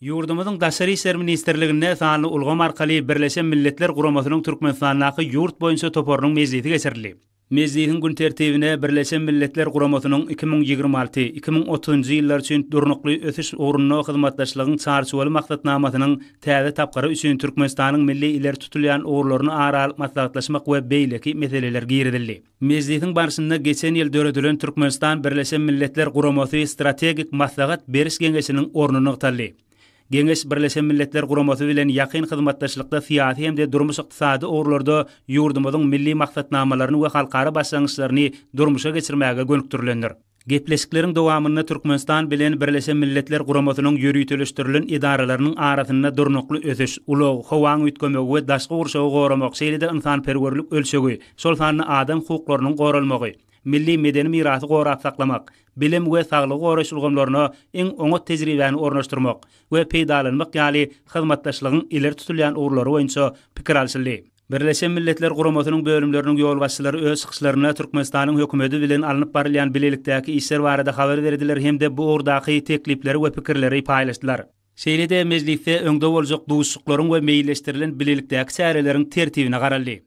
Ýurdumyzyň Daşary işler ministrliginde sanly ulgam arkaly Birleşen Milletler Guramasynyň Türkmenistandaky ýurt boýunça toparynyň mejlisi geçirildi. Mejlisiň gün tertibine Birleşen Milletler Guramasynyň 2026, 2030-njy ýyllar üçin durnukly ösüş ugrunda hyzmatdaşlygyň Çarçuwaly maksatnamasynyň täze tapgyry üçin Türkmenistanyň milli ileri tutulýan ugurlaryny ara alyp maslahatlaşmak we beýleki meseleler girizildi. Mejlisiň barşynda geçen ýyl döredilen Türkmenistan Birleşen Milletler Guramasy Strategik maslahat beriş geňeşiniň orny nygtaldy. Geňeş Birleşen Milletler Guramasy bilen ýakyn hyzmatdaşlykda syýasy hem-de durmuş-ykdysady ugurlarda ýurdumyzyň milli maksatnamalaryny we halkara başlangyçlaryny durmuşa geçirmäge gönükdirilendir. Gepleşikleriň dowamynda Türkmenistan bilen Birleşen Milletler Guramasynyň ýöriteleşdirilen edaralarynyň arasynda durnukly ösüş, ulag, howaň üýtgemegi we daşky gurşawy goramak, şeýle-de ynsanperwerlik ölçegi, şol sanda adam hukuklarynyň goralmagy, milli medeni mirasy gorap saklamak, bilim we saglygy goraýyş ulgamlaryna iň oňat tejribäni ornaşdyrmak we peýdalanmak ýaly hyzmatdaşlygyň ileri tutulýan ugurlary boýunça pikir alşyldy. Birleşen Milletler Guramasynyň bölümleriniň ýolbaşçylary öz çykyşlarynda Türkmenistanyň Hökümeti bilen alnyp barylýan bilelikdäki işler barada habar berdiler hem-de bu ugurdaky teklipleri we pikirleri paýlaşdylar. Şeýle-de mejlisde öňde boljak duşuşyklaryň we meýilleşdirilen bilelikdäki çäreleriň tertibine garaldy.